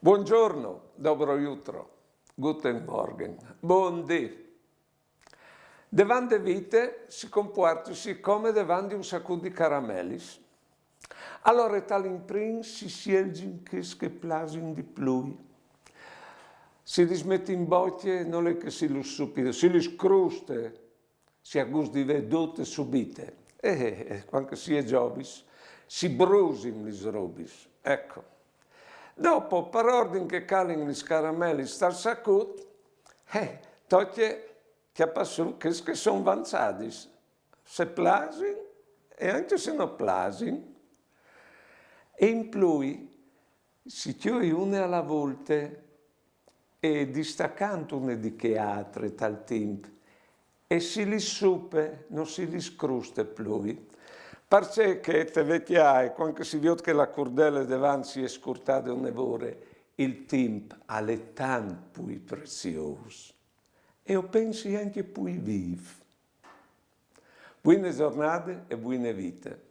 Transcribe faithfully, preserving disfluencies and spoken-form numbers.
Buongiorno, dobro jutro, guten Morgen, bundì. Devant de vite si compuartisi come devant di un sacut di caramelis. Alore tal imprin si sielzin chês che plasin di plui. Si lis met in bocje, nol è che si lis supe, si lis cruste, si à gust di vê dute subite. E, e, cuant che si è zovins, si brusin lis robis. Eco. Dopo, par ordin che calin lis caramelis tal sacut, eh, tocje cjapâ sù chês che son vanzadis, se plasin e ancje se no plasin. E in plui si cjoi une a la volte e distacant une di chê altre tal timp, e si lis supe, no si lis cruste plui. Parcè che te vecjaie, cuant che si viôt che la curdele devant si è scurtade une vore, il timp al è tant plui preziôs. E o pensi ancje plui vîf. Buine zornade e buine vite.